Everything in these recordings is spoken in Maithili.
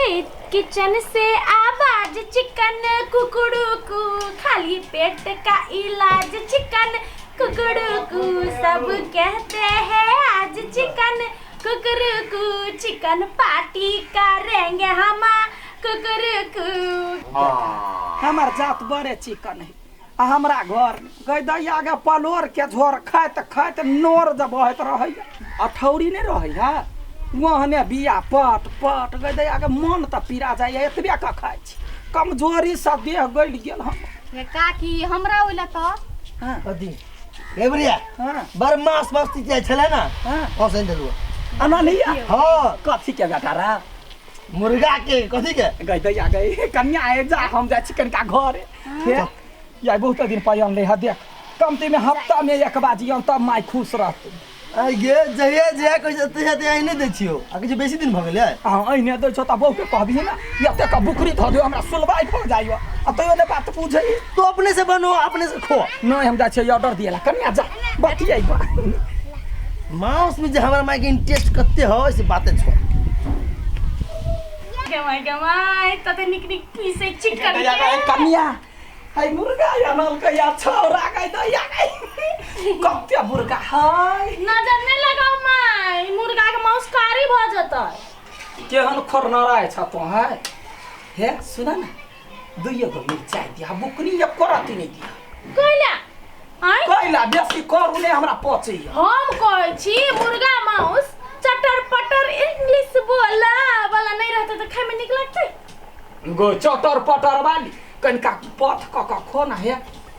किचन से आवाज चिकन कुकड़ू कू, खाली पेट का इलाज चिकन कुकड़ू कू, सब कहते हैं आज चिकन कुकड़ू कू, चिकन पार्टी करेंगे हम कुकड़ू कू। हमर जात बड़े चिकन है आ हमरा घर गई दैया के पलोर के झोर खाइत खाइत नोर जब बहैत रहैया, अठौरी नहि रहैया, ओहने बिया पट पट गई दैया के मन तऽ पीरा जाइया, एतबे के खाइ छी, कमजोरी से देह गलि गेल हम। हे काकी, हमरा ओइला तऽ हाँ। कथी हे बुढ़िया? हाँ। बड़ मास मस्ती जाइ छलै ने। हाँ। हँसैन देलु। आना नहीं। हाँ। कथी के बेटा रा? मुर्गा के। कथी के? गई दैया गई कन्या आए जा, हम जाइ छी कनिका घर हे। या बहुत दिन पायल नहीं है, देख कमती में हफ्ता में एक बाजी आन तब माय खुश रहतै। आइ गे, जहिया जहिया कहै छै तहिया तहिया नहि दै छियौ, आ किछु बेसी दिन भऽ गेलै। अहाँ अहिने दै छौ तऽ बहूके कहबिही ने, एते के बुकरी धऽ दियौ, हमरा सुलबाइ भऽ जाइयो, आ तैयो नहि बात बुझै। तू अपने से बनो, अपने से खो। नहि, हम जाइ छियै ऑर्डर दिएला। कन्या जा बतियै। मांस में जे हमरा माय के इंटरेस्ट कते है से बाते छोड़। गमाय गमाय, तते नीक नीक पीस है चिकन के। कन्या है मुर्गा आनल कहिया छौरा गई दैया गई, कते मुर्गा है। नजर नहीं लगाओ माय, मुर्गा के मांस कारी भ जतै। केहन खोरनराय छ तो है। हे सुन न, दुइयो गो मिरचाइ दिया, बुकनी एको रत्ती नहि दिया। कैला आय? कैला बेसी करू नहि, हमरा पचैया। हम कहै छी मुर्गा मांस चटर पटर इंग्लिश बोला वाला नहीं रहते तऽ खाय में नीक लगतै? गो चटर पटर वाली, कनिका पथ क क खो न। हे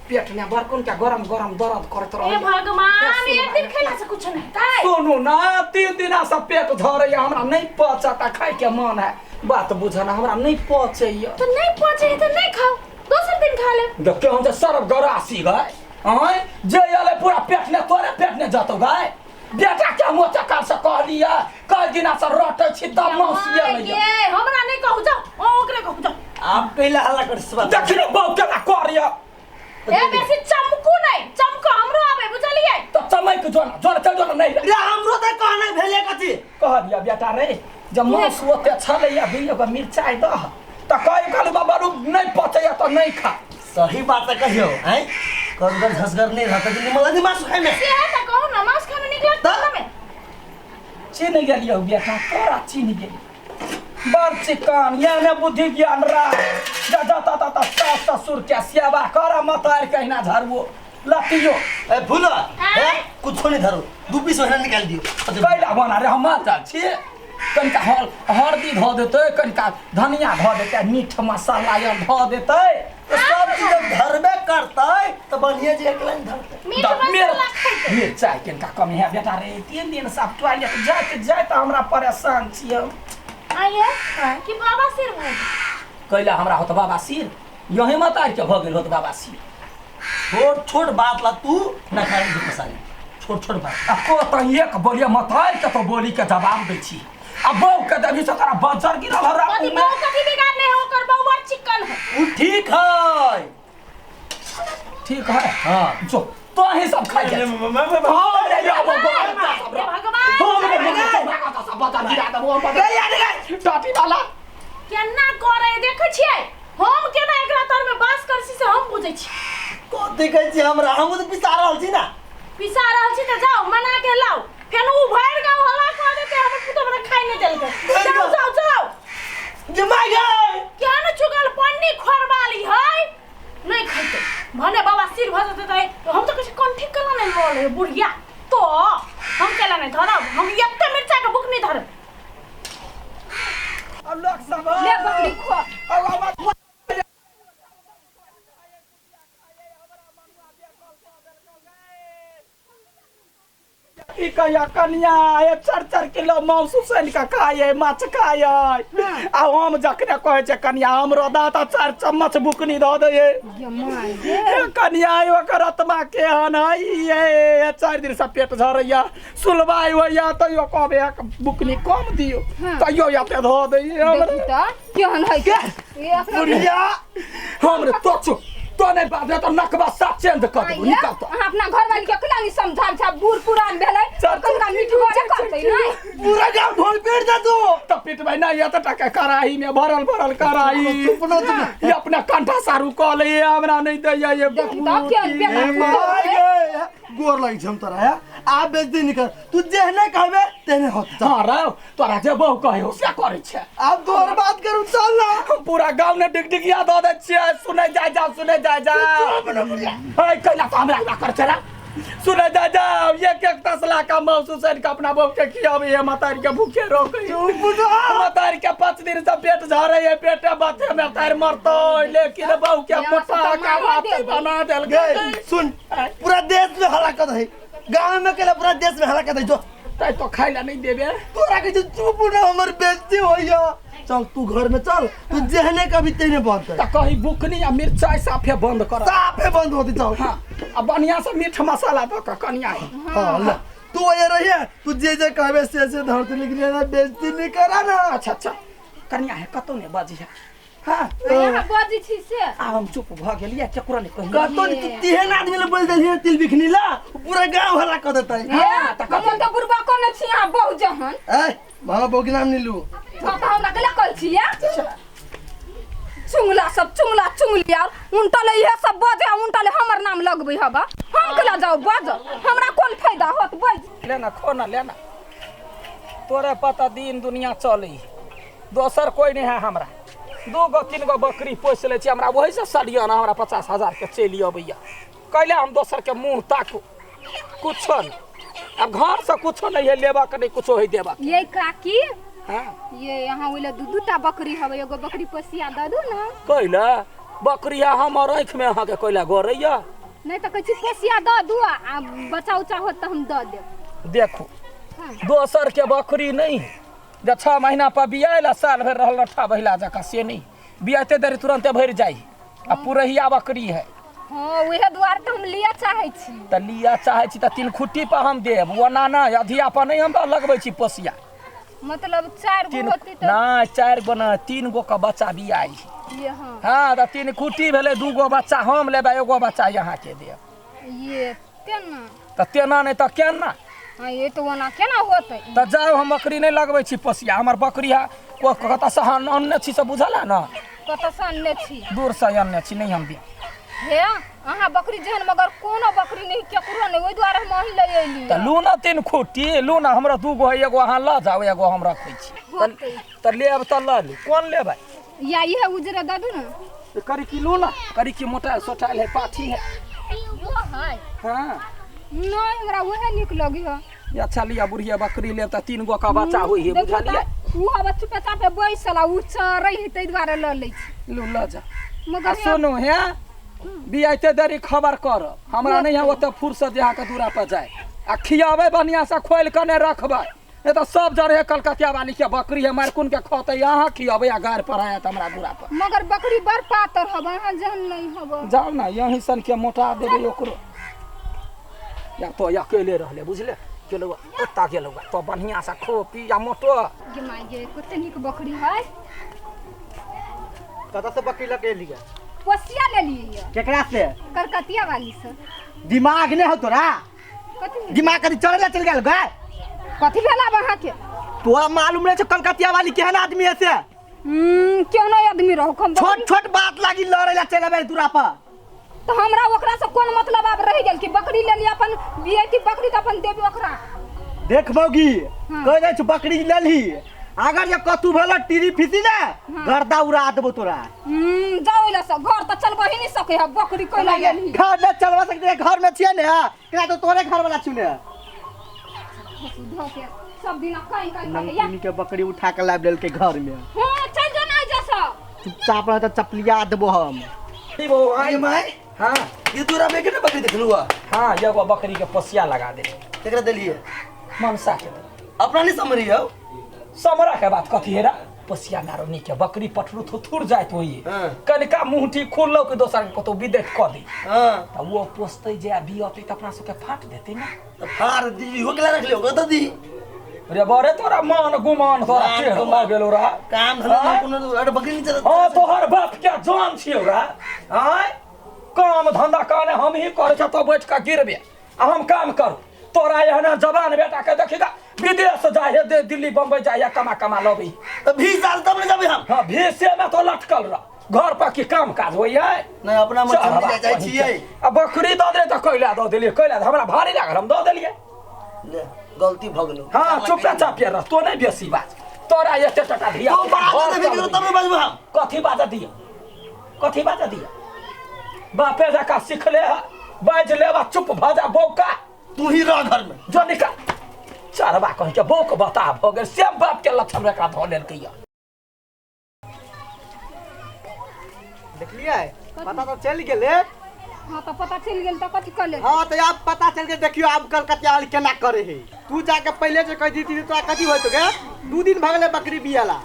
पेट में बड़कन के गरम गरम दर्द करत हे रहे। भगवान, एक दिन खेला से कुछ नहीं होतै। सुनू न, 3 दिना से पेट झरैया, हमरा नहीं पचता, खाय के मन है, बात बुझना, हमरा नहीं पचैया। तो नहीं पचे है तो नहीं खाओ, दोसर दिन खा ले। देखियो, हम जे सरब गरासी गए आँय, जे अलै पूरा पेट ने तोरे पेट ने जतौ गए। बेटा के मोचा काल से कहलियै, कई दिना से रटै छी तब मौसी अलै। ये हमरा नहीं कहू, जाओ ओ ओकरे कहू जाओ। आप कैला हल्ला कर से बात? देखिन बहू केना करैया। ए बेसी चमकू नहीं, चमको हमरो आबे, बुझलियै? तऽ चमैक जो न, जो न, चल जो न। नहीं। रे, हमरो तऽ कहने भेले कथी? कहलियै बेटा रे, जब मांस ओते छलैया, दुइयो गो मिरचाइ दह तऽ कहि कहलू बाबा नहि पचैया तऽ नहि खा। सही बात है कहियो हैं, करगर झसगर नहीं रहता कि निमन लगी मांस खाय में। से है तऽ कहू न, मांस खाय में नीक लगतै हमे। चिन्ह गेलियौ बेटा, तोरा चिन्ह गेलियौ, बड़ चिकन याने बुद्धि ज्ञान रा जा जा ता ता ता सास ससुर के सेवा कर, मतार कहिना झरबो लतियो। ए फूल हे, कुछो नहीं धरो, दू पीस ओहिना निकाल दियो। कैला बना रे, हम माता छी, कनिका हरदी धऽ देतै, कनिका धनिया धऽ देतै, मीठ मसाला आर धऽ देतै। तो सब चीज जब धरबे करतै तो बढ़िया जगह के लाइन धरतै। मीट मसाला खैतै। मिरचाइ कनिका कमी है बेटा रे, 3 दिन से टॉयलेट जाइत जाइत हमरा परेशान छी हम। आइए कि बाबा सिर भऽ गेल? कैला हमरा होत बाबा सिर? यही मत आर के भऽ गेल होत बाबा सिर। छोट छोट बात ला तू ना खाए के पसारी, छोट छोट बात। आ को तऽ एक बोलिए मतार के तो बोली के जवाब दै छी, आ बहू के देबही से तोरा बजर गिरल हौ कथी रातमे। बहू कथी बिगाड़ने है? ओकर बहू बड़ चिकन है। उ ठीक है। ठीक है। हाँ। जो तो ही सब खाइ जाइ छी। हाँ रे, या बहू, हे भगवान। टाटी वाला। केना करे देखै छियै, हम केना एकरा तर में बास कर छी से हम बुझै छी। कथी कहै छी हमरा? हमहूँ तऽ पिसा रहल छी ने। पिसा रहल छी तऽ जाउ मना के लाउ, फेर उ भरि गाँव हल्ला कऽ देतै, हमर पुतोह हमरा खाइ नहि देलकै। भरि जाउ। गाँव। जाउ जाउ। जे माय गै। केहन चुगल पन्नी खोरबाली है, नहि खैतै भने बाबा सिर भऽ जेतै। तऽ हम तऽ कहै छी कंठी केना नहि लऽ ले बुढ़िया, तो हम केला नहि धरब, हम एते मिरचाइ के बुकनी धरब। अब लोग सब ले बकरी खो। की कहिया कनिया, ये 4-4 किलो मांस उसैन के खाय, माछ खाय, आ हम जखने कहै छै कनिया हमरो दा तऽ 4 चम्मच बुकनी दऽ दैये। गे माय गे। हे कनिया, ओकर आत्मा केहन है ये? 4 दिन से पेट झरैया, सुलबाइ होइया, तैयो कहबै एक बुकनी कम दियौ, तैयो एते धऽ दैये हमरा। देखी तऽ केहन है के ये अपना। बुढ़िया हमरे तो चुप। तो नहीं बाजबे तो नकबा साफ चेंज कर देबो निकाल तो। अहाँ अपना घर वाली के केना नहीं समझाब छै, बूढ़ पुरान भेलै चल, कनिका मीठगर करतै नहि। पूरा गांव ढोल पीट दे तू। तो पिटबै नहीं ये तो टका कड़ाही में भरल भरल कड़ाही। चुप न चुप। ये अपना कंठा सारू कह ले ये हमरा नहीं दैया ये देखी तऽ केहन ए बेटा माय गे, गोर लगी छै हम तोरा है आ बेइज्जती नहीं कर, तू जेहने कहबे तेहने होत। हाँ रौ तोरा जे बहु कहे हो से करै छै। आब तोहर बात करू चल ना। हम पूरा गाँव ने डिगडिगिया दऽ दै छियै, सुनै जाय जाओ सुनै जाय जाओ। है कैला तो हमरा कर छै रे। सुनै जाय जाओ एक एक तसला का मौसू सैन के अपना बहू के खियाबे है, मतारी के भूखे रोके। मतारी के 5 दिन से पेट झरे है, पेटे बाथे में तार मरतो, लेकिन बहू के मोटा का भात बना देल गए। सुन पूरा देश में हल्ला कर है, गांव में केला पूरा देश में हल्ला कर है। जो तै तो खाइ ला नहीं देबे तोरा के चुप ना हमर बेइज्जती होइया। चल तू घर में चल, तू जेहने कभी तेने बंद कर। त कही बुकनी आ मिरचाई साफे बंद कर, साफे बंद होती चल। हाँ आ बढ़िया से मीठ मसाला दऽ के कनिया है। हां ले तू ये रहिए, तू जे जे कहबे से से धरते, लेकिन ना बेइज्जती नहीं करा ना। अच्छा अच्छा कनिया है कतौ ने बाजी है। हाँ यहाँ बजै छी से आब हम चुप भऽ गेलियै, केकरो नहि कहियै। कतौ नहीं, तू तेहन आदमी ले बोल देलियै तिल बिखनी ला पूरा गांव हल्ला कर देतै। हे हम तऽ बुढ़बा कोने छी अहाँ बहु जहन। ए मामा बहू के नाम नहीं लू। तऽ हमरा केला कहै छियै चुंगला सब चुंगला चुंगली आर उनटले इहे सब बजे, उनटले हमर नाम लगबै हबा, हम केला जाउ बज, हमरा कोन फायदा होत बज। लेना खो ना लेना, तोरे पता दिन दुनिया चलै, दोसर कोई नहीं है हमरा। 2 गो 3 गो बकरी पोसि लै छी हमरा, वही से सलियाना हमरा 50,000 के चलि अबैया। कैले हम दोसर के मुँह ताकू कुछो नहीं, अब घर से कुछो नहीं है लेबा के, नहीं कुछो है देबा। ये काकी हाँ ये यहाँ ओइला 2 2टा बकरी हवे, एगो बकरी पोसिया दऽ दू ना। कैला बकरी हमर आँखि में अहाँके कैला गरैया नहीं तऽ कहै छी पोसिया दऽ दू आ बच्चा उच्चा होत तऽ हम दऽ देब। देखू दोसर के बकरी नहीं जे 6 महीना पर बियायल साल भरि रहल लट्ठा बहिला जकाँ, से नहीं बियाते देरी तुरंते भरि जाइ आ पुरहिया बकरी है। हाँ उहे दुआरे तऽ हम लिअ चाहै छी। तऽ लिअ चाहै छी तऽ 3 खुट्टी पर हम देब, ओना नहि अधिया पर नहीं हम लगबै छी पोसिया। मतलब 4 गो होती तऽ नहीं 4 गो नहीं 3 गो के बच्चा बियाई। ये हाँ हाँ तऽ 3 खुट्टी भेलै, 2 गो बच्चा हम लेबै, एगो बच्चा यहाँ के देब। ये तेना तऽ तेना नहीं तऽ केना। हाँ ये तो ओना केना होतै। तऽ जाउ हम बकरी नहीं लगबै छी पोसिया, हमर बकरी है कतऽसँ अनने छी से बुझल है ना, कतऽसँ अनने छी, दूरसँ अनने छी, नहीं हम देब। हे अहाँ बकरी जेहन मगर कोनो बकरी नहीं केकरो नहीं, ओहि दुआरे हम अहीं लऽ अयली। तऽ लू ना 3 खुट्टी लू ना, हमरा 2 गो है, एगो अहाँ लऽ जाउ एगो हम रखै छी। तऽ लेब तऽ लऽ लू, कोन लेबै? या इहे उजरा दऽ दू ना। करी की लू ना, करी की मोटा सोटायल है पाठी है। हाँ नहीं हमरा उहे नीक लगी है। अच्छा लिया बुढ़िया बकरी लेब तऽ 3 गो का बच्चा होइ है, बुझलियै? उ हवा चुपे चापे बैसल उ चरै है ताहि दुआरे लऽ लै छी। लू लऽ जा। मगर सुनू हे बियाते देरी खबर करब, हमरा नहीं है ओते फुर्सत जे अहाँके दूरा पर जाय आ खियाबै बढ़िया से खोलि कऽ नहि रखबै, नहीं तऽ सब जरे कलकतिया वाली के बकरी है मारकुन के खौतै, अहाँ खियाबै आ गारि पर आयत हमरा दूरा पर। मगर बकरी बड़ पातर हब, अहाँ जहन नहीं हब। जाउ ना यहीं सन के मोटा देबै ओकरो। या तो अकेले रहले बुझले, गेलौ ओता गेलौ तो बढ़िया से खो पी आ मोटो। गे my गे कते नीक बकरी है। कतऽ से बकरी लऽ के एलियै? पोसिया लेलियै। केकरा से? कलकतिया वाली से। दिमाग नहीं हो तोरा? कथी दिमाग कथी चढ़े ला चल गेल गे? कथी भेल आब अहाँके? तोरा मालूम नहीं छौ कलकतिया वाली केहन आदमी है से? केहनो आदमी रहू, हम छोट छोट बात लागी लड़े ला चल आबै दूरा पर। तो हमरा ओकरा से कोन मतलब आब रहि गेल कि बकरी लेली अपन बियती बकरी तऽ अपन देबी ओकरा। देख बौगी कह दै छौ बकरी लेलही, अगर जे कतू भेल टीरी फीसी ने गर्दा उड़ा देबो तोरा। जाओ इला से घर तऽ चलबही नहीं सकै है, बकरी कोना लेलही? घर में चलवा सकते घर में छियै ने, केना तो तोरे घर वाला छियै ने। सब दिन कहीं कहीं कहैया नंदिनी के बकरी उठा के लाबि लेलकै घर में। हां चल जो ना जा सब चुपचाप रह तऽ चपलिया देबो हम। आई my हाँ ये तोरा में केना बकरी देखलू? हाँ एगो बकरी के पोसिया लगा दे। केकरा देलियै? मनसा के। अपना नहीं समरी हो? समरा के बात कथी हेरा, पोसिया मारो नीक बकरी पठरू थुथुर जाइत होइए, कनिका मुँह ठीक खुललो कि दोसर के कतौ विदेश कऽ दी। हाँ तऽ वो पोसतै जे आ बियतै तऽ अपना सबके फाट देतै ना। तऽ फाड़ दी हो केला रख लियो कतऽ दी? रे बरे तोरा मान गुमान तोरा टेढ़ भऽ गेलौ रा, काम धंधा कोनो अरे बकरी नहीं चलत। हाँ तोहर बाप के जान छियौ रा। आँय काम धंधा कहने हम ही करे छ तो बैठ के गिरबे आ हम काम करू। तोरा एहना जवान बेटा के देखी विदेश जाए है, दिल्ली बम्बई जाए है, कमा कमा लबी। तो 20 साल तब ने जाबे हम। हां भीसे में तो लटकल रह, घर पर की काम काज होई है नहीं, अपना मछली ले जाय छियै। आ बकरी the they त कैला the देलियै, कैला हमरा भारी लागल हम the देलियै। ले गलती भ गेलो। हां चुपे चाप रह, तो नहीं बेसी बात। तोरा एते टका धिया तो बाज देबे तब ने बाजबो हम। कथी बाज दिया, कथी बाज दिया? बापे जका सिखले है, बाज लेबा चुप भ जा बौका। तू ही रह घर में जो निकाल चरबा कह के बौक बता भ गेल, सेम बाप के लक्षण एकरा ध लेलकै। देखलियै पता तो चल गेलै। हां तो पता चल गेल त कथि कले? हां तो आब पता चल गेल। देखियो आब कलकतिया वाली केना करे है। तू जाके पहले जे कह दीती तोरा कथि होइत गे? 2 दिन भगले बकरी बियाला,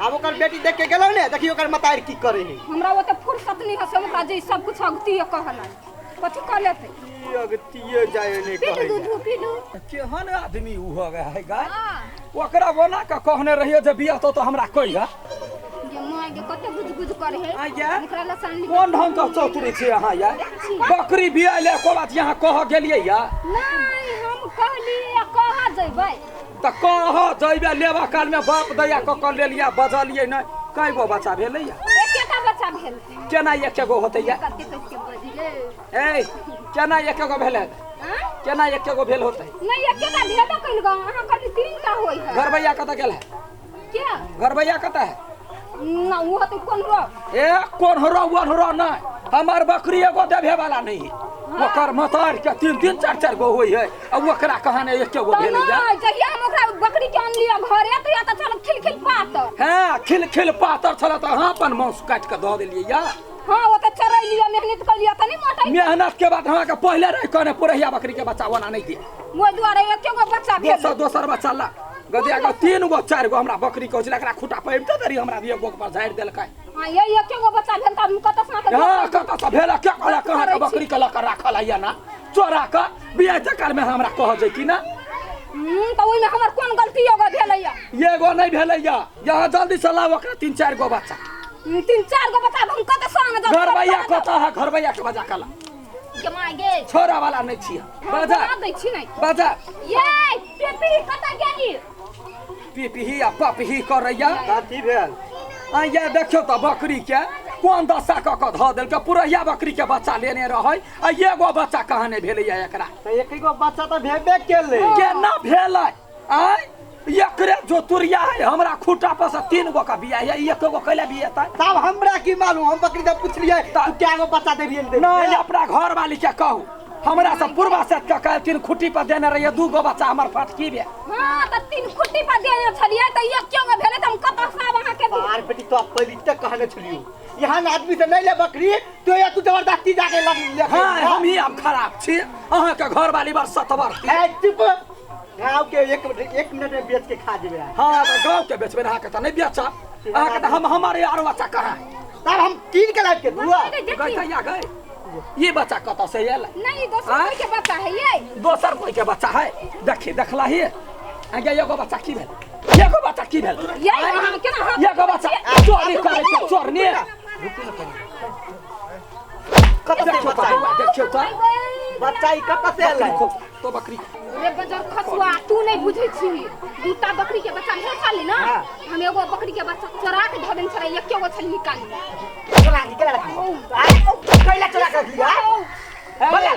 आब ओकर बेटी देख के गेलौ ने, देखियो ओकर मतार की करे है। हमरा ओते फुर्सत नहीं है, ओकरा जे सब कुछ अगतिय कहला कथि क लेते? की अगतिय जाय ने कहे। दूध पीलू केहन आदमी उ हो गए है गाय। ओकरा बना के कहने रहिए जे बिया तो हमरा कहिया जे माय के कते गुज गुज करे है। ओकरा लसन कोन ढंग के चौतरी छी अहाँ यार? बकरी बिया ले को बात यहाँ कह गेलियै या नहीं? हम कहली कह जइबै त कह जइबै, लेबा काल में बाप दैया क क लेलिया बजलियै नै। कय गो बच्चा भेलै या? एकेटा बच्चा भेल। केना एक गो होतै या? कते पैसे बजले? ए केना एक गो भेलै? केना एक गो भेल होतै? नहीं एकेटा भेबे कइल ग, अहाँ कहली 3टा होई है। घरबैया कत गेल है? के घरबैया कत है? ना वो तो कोन रो? ए कोन रो वन रो नहीं, हमार बकरी एगो देवे वाला नहीं। ओकर मतार के 3 3 4 4 गो होई है आ ओकरा कहाने एक गो भेल या। नहीं जहिया हम ओकरा बकरी के आनलिया घरे त या त चल खिलखिल पातर। हां खिलखिल पातर छल त अहाँ अपन मांस काट के the देलियै या। हां ओ त चरैलिया मेहनत कलिया त नहीं मोटाई। मेहनत के बाद अहाँ के पहले रह कने पुरहिया बकरी के बच्चा ओना नहीं दिए, ओइ दुआरे एक गो बच्चा भेल। दोसर दोसर बच्चा ला गदिया के 3 गो 4 गो हमरा बकरी के होछला, एकरा खूटा पैब त दरी हमरा एगो पर झाड़ि देलकै। हां ये एक गो बच्चा भेल त हम कत से हां कत से भेल? के कहला कहां के बकरी के लक राखल है ना चोरा के बियाह चक्कर में हमरा कह जे कि ना। त ओइ में हमर कोन गलती एगो भेलैया? एगो नहीं भेलैया। यहाँ जल्दी से लाओ ओकरा 3 4 गो बच्चा। 3 4 गो बच्चा हम कत से आन जब घरबैया कत है? घरबैया के बजा कला के my गे छोरा वाला नहीं छिया बजा दै छी नहीं बजा। ये पेपी कत गेली? पीपी आ पपही करैया कथी भेल? आ ये देखियो त बकरी के कोन दशा क क ध देलकै। पुरहिया बकरी के बच्चा लेने रहै आ एगो बच्चा कहाँ नहीं भेलैया एकरा? त एक गो बच्चा त भेबे केलै। केना भेलै? आय एकरे जो तुरिया है हमरा खूटा पर से 3 गो का बिया है, एक गो कैला बिया तब हमरा की मालूम? हम बकरी से पुछलियै तू क्या गो बच्चा देबियै? नहीं अपना घर वाली के कहू हमरा से पूर्वा से के कहथिन खुट्टी पर देने रहिए 2 गो बच्चा हमर फटकी बे। हां त 3 खुट्टी पर देने छलियै त एक क्यों भेलै त हम कत से आब अहाँ के दी? आर बेटी तो पहली तक कहने छलियो यहाँ आदमी से नहीं ले बकरी तो या तू जबरदस्ती जाके लग ले। हां हम ही अब खराब छी, अहाँ के घर वाली बर सतबर। ए चुप, गांव के एक मिनट में बेच के खा जेबे। हां त गांव के बेचबे अहाँ के त नहीं बेचा, अहाँ के त हम हमारे यार बच्चा कहां है? तब हम कीन के लाइब के दुआ गई गए। ये बच्चा कत से आयल? नहीं दोसर कोई के बच्चा है, ये दोसर कोई के बच्चा है। देखी देखला ही आगे एगो बच्चा की भेल? एगो बच्चा की भेल? ये हम केना हाथ एगो बच्चा चोरी करे छै चोरनी। कत से बच्चा? देखियो त बच्चा ई कत से आयल? तो बकरी रे बजर खसुआ तू नहीं बुझै छी। दूटा बकरी के बच्चा भेल छलै ना, हम एगो बकरी के बच्चा चोरा के धऽ देने छलै, एके गो छलै निकाल चोरा के रखी। कैला चोरा के रखली? बोला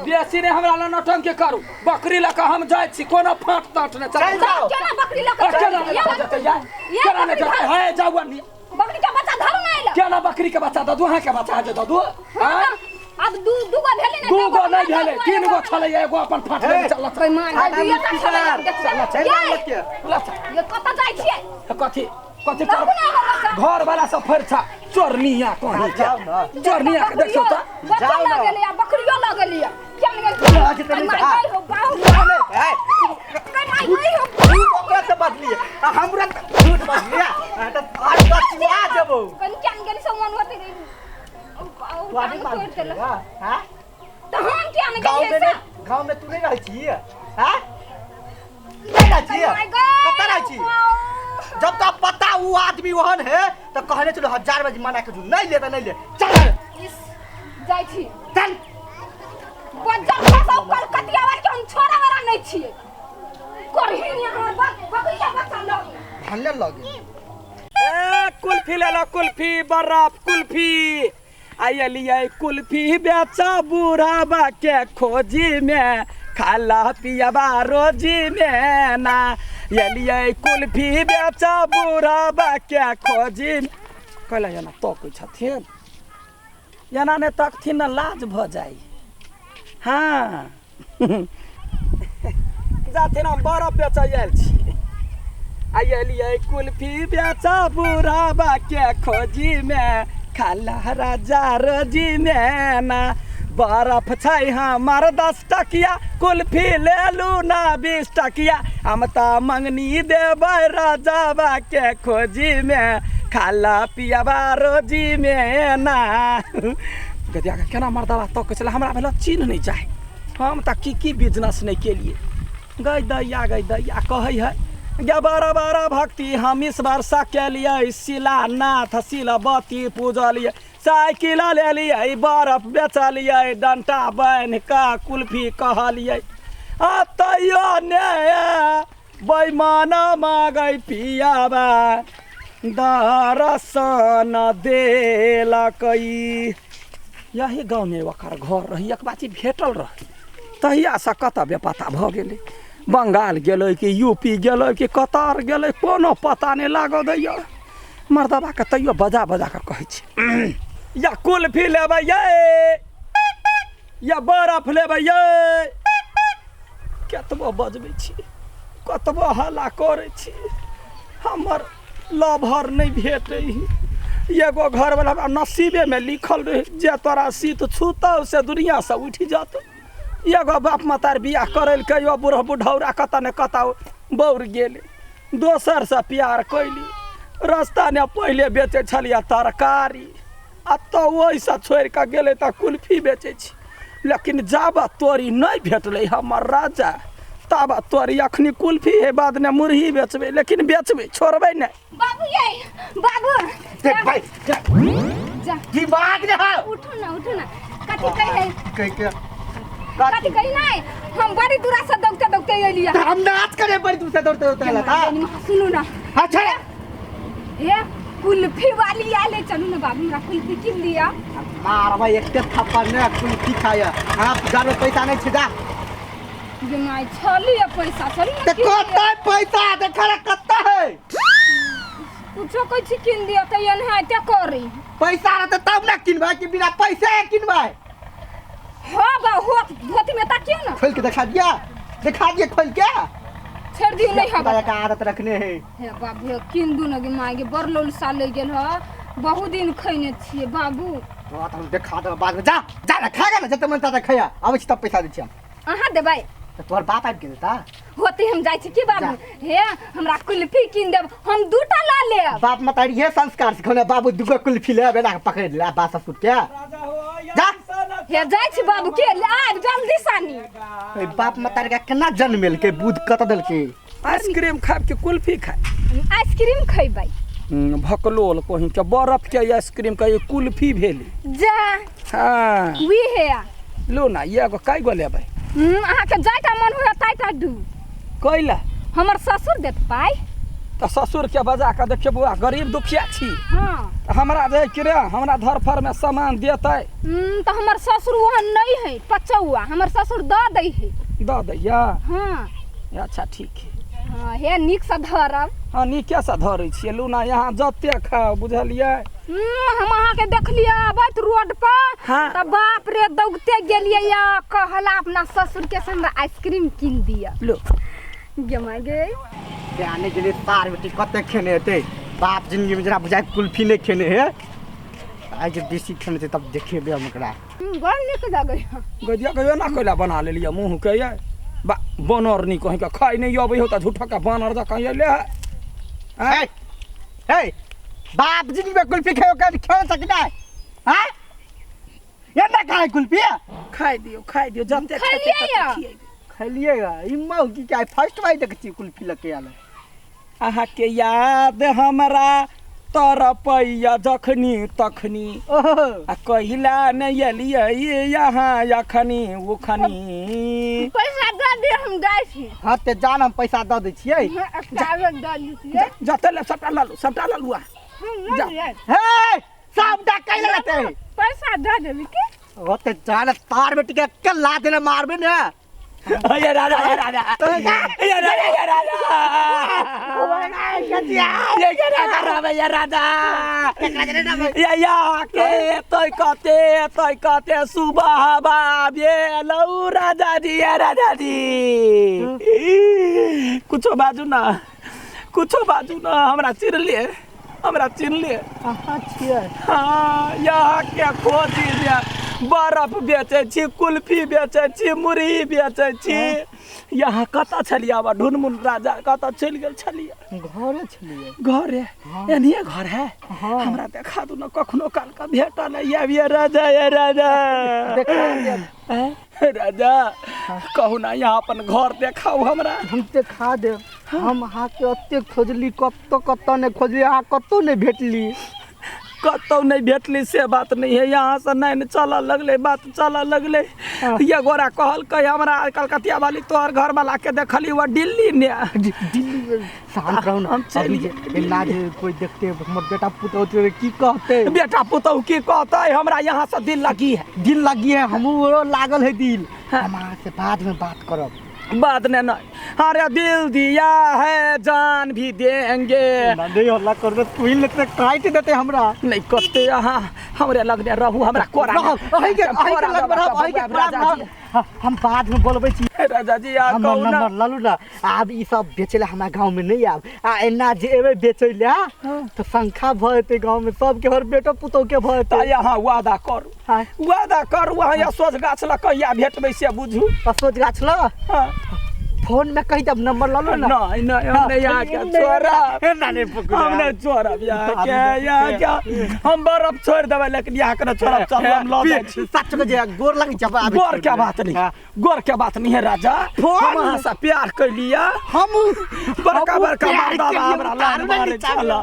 बेसी ने हमरा ल नौटंकी करू। बकरी लऽ के हम जाइ छी, कोनो फाट ताट नहि। चल जाओ। केना बकरी लऽ के केना जेतै यार? केना नहि जेतै? हे जाउ नी बकरी के बच्चा धरू ना आइल। केना बकरी के बच्चा दऽ दू? अहाँ के बच्चा जे दऽ दू? अब दू गो भेलै ने? 2 गो नहीं भेलै, 3 गो छलै, एगो अपन फाट लेने चलत। ये कत जाइ छियै? कथी कथी कर घर वाला सब फरछा चोरनिया कहीं के चोरनिया के देखियो त बच्चा लगेलिया बकरियो लगेलिया केन गेल हो बाहु ए माय गई हो। तू ओकरा से बदलिए आ हमरा झूठ बदलिया त आज बचवा देबो। कन केन गेल से मन होते गई वाडी मार हां त हम केन गेल से? गांव में तू नहीं रहै छी? हां नहीं रहै छी? कत रहै छी? जब तक पता वो आदमी वहन है तो कहने चलो 1000 बजे मना के नहीं लेता नहीं ले चल। जाइ छी। चल। बज्जर खसाउ कलकतिया वाली के हम छोड़ा वाला नहीं छियै। करही नहीं हमर बकरिया बच्चा लग। भले लगे। ए कुल्फी ले लो कुल्फी बर्फ कुल्फी आइलियै कुल्फी बेचा बुढ़ाबा के खोजी में खाला पियाबा रोजी में ना एलियै कुल्फी बेचा बुढ़ाबा के खोजी में। कहला एना तकै छथिन एना नहि तकथिन ने लाज भऽ जाइ। हाँ जाथिन हम बरफ बेचऽ आयल छी। आइलियै कुल्फी बेचा बुढ़ाबा के खोजी में खाला राजा रोजी में ना बरफ छै हमर 10 टकिया कुल्फी लेलू ना 20 टकिया हम तऽ मंगनी देबै राजाबा के खोजी में खाला पियाबा रोजी में ना। गदिया के केना मर्दाबा तकै छलै हमरा भेल चिन्ह नहि चाही हम तऽ की की बिजनेस नहि केलियै। गै दैया कहै है गे बड़ा बड़ा भक्ति हम इस वर्षा केलियै शिलानाथ शिलबती पूजलियै साइकिल लेलियै बरफ बेचलियै डंटा बान्हि कऽ कुल्फी कहलियै आ तैयो ने बैमान मागै पियाबा दर्शन देलकै। यही गाँवमे ओकर घर रहै एक बाची भेटल रहै तहियासँ कतऽ बेपता भऽ गेलै। बंगाल गेलै कि यूपी गेलै कि कतार गेलै कोनो पता नहि लागऽ दैया। मर्दबाके तैयो बजा बजा कऽ कहै छी या कुल्फी लेबै यै या बरफ लेबै यै। कतबो बजबै छी कतबो हल्ला करै छी हमर लभर नहि भेटै। एगो घरवला हमरा नसीबेमे लिखल रहै जे तोरा शीत छूतौ से दुनिआँसँ उठि जतौ। एगो बाप मतार बियाह करैलकै ओ बूढ़ बुढ़ौरा कतऽ ने कतऽ बौर गेलै। दोसरसँ प्यार कैली रास्ता ने पहिले बेचै छलियै तरकारी आ तऽ ओहिसँ छोड़ि कऽ गेलै तऽ कुल्फी बेचै छी। लेकिन जाबत तोरी नहि भेटलै हमर राजा ताबत तोरी अखनी कुल्फी है बाद ने मुरही बेचबै लेकिन बेचबै छोड़बै नहि। बाबू ये बाबू देख भाई जा दिमाग ने है। उठो ना उठो ना कथी कही है कह के कथी कही नहीं हम बड़ी दूरा से दौड़ते दौड़ते एलियै। हम नाच करे बड़ी दूर से दौड़ते दौड़ते आयल था। सुनू ना। अच्छा हे कुल्फी वाली आले चलू ना बाबू हमरा कुल्फी किन दिया। मार भाई एक थप्पड़ ने कुल्फी खाया। आप जानो पैसा नहीं छै जा जे my छली पैसा चलू ना ते कत पैसा देखा रे कत है कुछो कहै छी किन दिया त एनाहिते करी पैसा रहते तब ना किनबै कि बिना पैसे किनबै। हाँ बा होत धोती में ताकियो ना खोल के दिखा दिया खोल के छोड़ दियो नहीं हवा का आदत रखने है। हे बाबू किन दू न गे माय गे बड़ लोल साल ले गेल ह बहुत दिन खैने छियै बाबू। तो हम देखा दे बाद में जा जा ना खाएगा ना जते मन ताते खाया आबै छी तब पैसा दै छी हम। अहाँ देबै त तोहर बाप आबि गेल ता होते हम जाइ छी की बाबू हे हमरा कुल्फी किन देब हम दूटा ला लेब। बाप मतारी ये संस्कार सिखौने बाबू दूगो कुल्फी ले बेटा के पकड़ ले बा ससुर के जा हे जाइ छी बाबू के आब जल्दी सानी। ए बाप मतारी के केना जन्मेलकै बुध कत देलकै। आइसक्रीम खाब कि कुल्फी खाब? आइसक्रीम खैबै। भकलोल कहीं के बर्फ के आइसक्रीम के कुल्फी भेली जा। हाँ वी हे लो ना एगो कै गो लेबै? अहाँके जाइटा मन हुए ताइटा दू। कैला? हमर ससुर देत पाइ। तऽ ससुर के बजा कऽ देखियौ बौआ गरीब दुखिया छी। हाँ हमरा जे कि रे हमरा धरफर में सामान देतै। तऽ हमर ससुर ओहन नहीं है पचौआ हमर ससुर दऽ दै है। दऽ दैया? हाँ अच्छा ठीक है। हाँ हे नीक से धरब। हाँ नीके से धरै छियै लूना यहाँ जते खाउ बुझलियै। हम अहाँके देखलियै आबैत रोड पर। हाँ। तऽ बाप रे दौड़ते गेलियै या कहला अपना ससुर के से हमरा आइसक्रीम किन दिअ। लो गे माय गे जाने के लिए तार बेटी कते खेने हेतै बाप जिंदगी में जरा बुझाइ कुल्फी नहीं खेने है आइ जे बेसी खेने छै तब देखेबै हम ओकरा। बड़ नीक लगै है। गदिया के एना कैला बना लेलियै मुँह के ये बा बनर नहीं कहीं के खाइ नहीं अबै हो तऽ झूठा के बानर जकाँ अयले है। हे हे बाप जिंदगी में कुल्फी खाओ कर खा सकना है। हां ये ना खाए कुल्फी खाइ दियौ जते खैलियै या? खैलिएगा ई मौ की क्या फर्स्ट बार देख छी कुल्फी लके आले। अहाँ के याद हमरा तरपैया जखनी तखनी। ओहो। आ कहिला नहि एलियै यहाँ अखनी उखनी। पैसा दऽ दिअ, हम जाइ छी। हाँ ते जान, हम पैसा दऽ दै छियै। कागज दऽ दितियै। जते ले सबटा लऽ लू, सबटा लऽ लू अहाँ। हम लऽ जा। लियै। हे, सबटा कैले लेतै? पैसा दऽ देबी की? ओते जान, तार बेटी के अक्कल ला देने मारबे ने। ये राजा, ये राजा, ये राजा, ये राजा, ये ये राजा राम, ये राजा, ये या के तोय कते तोय कते सुबह बाब ये लौ राजा जी, ये राजा जी, कुछो बाजू ना, कुछो बाजू ना। हमरा चिरलिए, हमरा चिन्हलिए? अहाँ छियै? हाँ, यहाँ के खोजी जे बर्फ बेचै छी, कुल्फी बेचै छी, मुरही बेचै छी। यहाँ कतऽ छलियै आब ढुनमुन राजा, कतऽ चलि गेल छलियै? घरे छलियै। घरे? एनिये घर है? हाँ। हमरा देखा दू ने, कखनो काल के भेटल है। ये राजा, ये राजा। देखा देब। हैं? राजा, कहू ना, यहाँ अपन घर देखाउ हमरा। हम देखा देब। हम अहाँके ओते खोजली, कतऽ कतऽ नहि खोजली, अहाँ कतौ नहि भेटली। कतौ नहि भेटली से बात नहीं है, यहाँ से नहीं चलऽ लगलै, बात चलऽ लगलै। ये गोरा कहलकै हमरा, कलकतिया वाली, तोहर घर वाला के देखली वह दिल्ली ने। दिल्ली में? शांत रहू ना। हम चलि अभी जे एना जे कोई देखते, हमर बेटा पुतहु के की कहते? बेटा पुतहु की कहतै? हमरा यहाँ से दिल लगी है। दिल लगी है, हमहूँ लागल है दिल। हम अहाँ से बाद में बात करब। बाद में नहीं, अरे दिल दिया है, जान भी देंगे। नहीं हल्ला करबे, तू ही लेते काटि देते हमरा। नहीं कते, अहाँ हमरे लगने रहू, हमरा कोरा रहब, अहीं के लगमे रहब, अहीं के कोरा राजा रहब। हाँ, हम बाद में बोलबै छी। राजा जी, आ हमर कहू ना। नंबर ललू ना। आब ई सब बेचै लए हमरा गाँव में नहीं आब। आ एना जे एबै बेचै लए तऽ शंखा भऽ जेतै गाँव में सबके, हमर बेटो पुतोह के भऽ जेतै। तऽ यहाँ वादा करू। हाँ। वादा करू, अहाँ यहाँ सोझ गाछ लग कहिया भेटबै से बुझू। सोच गाछ लग? हाँ। फोन में कहि देब, नंबर लऽ लू ना। नहीं नहीं, हम नहीं यहाँ के छोड़ब। एना नहीं पकड़ू। हम नहीं छोड़ब यहाँ के, यहाँ के हम बर्फ छोड़ देबै, लेकिन यहाँ के नहीं छोड़ब। चल, हम लऽ जाइ छी। सच के जे गोर लग जब आबै। गोर के बात नहीं, गोर के बात नहीं है राजा। फोन- हम अहाँ से प्यार कैलिया। हम बड़का बड़का प्यार मर्दाबा के लिए हमरा उतारू लान नहि मारै नीचा छला।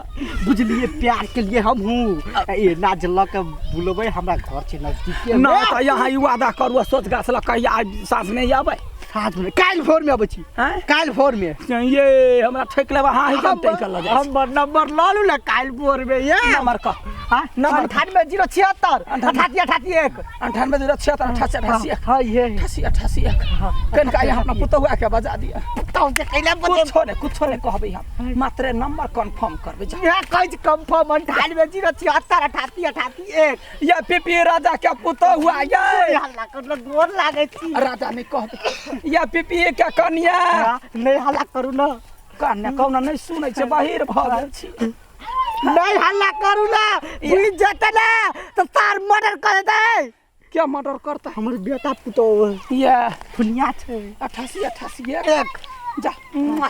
बुझलिए, प्यार के लिए हम हूँ। एना जे लऽ के बुलबै, हमरा घर छै नजदीके। ना तऽ यहाँ ई वादा करू, सोच गाछ लग कहिया साँझ नहीं आबै? साँझ में, काल्हि भोर में अबै छी। आँय? काल्हि भोर में। ये हमरा ठेक लेब अहाँ ही, हम टेक लऽ जाइ छी। हमर नंबर लऽ लू ने, काल्हि भोर में ये। नंबर कह। हाँ, नंबर। 98 076 88 88 1। 98 076 88 81। हाँ, ये। 88 88 1। कनिका यहाँ अपना पुतहुआ के बजा दिअ। पुतहु के कैला बजे? कुछो नहि, कुछो नहि कहबै, हम मात्र नंबर कन्फर्म करबै, जा। यहाँ कहै छी कंफर्म, 98 076 88 88 1। या पीपी राजा के पुतहुआ ये। हल्ला करलो, गोर लागै छी। राजा नहि कहबै, या पीपी के कनिया। हाँ, नहीं हल्ला करू ना। कन्या कहुना नहि सुनै छै, बहिर भऽ गेल छी। नहीं हल्ला करू ना, बुझ जेतै ना तऽ सार मर्डर कर देतै। क्या मर्डर करता? हमर बेटा पुतहु। या खुनिया छै। 88 88 1। एक। जा, मुआ।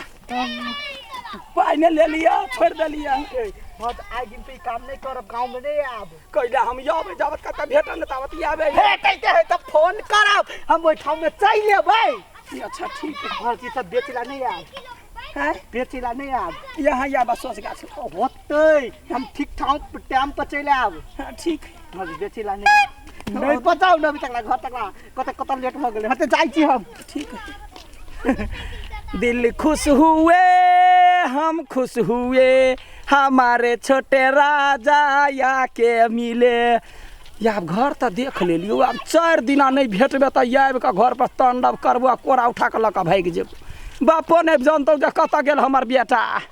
पाइ नहि ले लिअ, छोड़ि देलियै। हाँ, तऽ आइ दिन पे ई काम नहीं करब, गाँव में नहीं आब। कैला हम अबै जाबत कतऽ भेटल नहि ताबत आबै। भेटैते है तऽ फोन करब, हम ओहिठाम में चलि एबै। अच्छा, ठीक है। हर चीज सब बेचै ला नहीं आब। हैं? बेचै ला नहीं आब। यहाँ आबऽ सोच गाछ। होतै, हम ठीक ठाक टाइम पर चलि आब। हाँ, ठीक। हाँ, बेचै ला नहीं आब। नहीं पचाउ ने अभी तक ला घर तक ला कतऽ कतऽ लेट भऽ गेलै। हते जाइ छी हम। ठीक है। दिल खुश हुए, हम खुश हुए, हमारे छोटे राजा या के मिले। आब घर तऽ देख लेलियौ, आब 4 दिना नहि भेटबे तऽ आबि कऽ घर पर तांडव करबो आ कोरा उठा कऽ लऽ कऽ भागि जेबो। बापो नहि जानतौ जे कतऽ गेल हमर बेटा।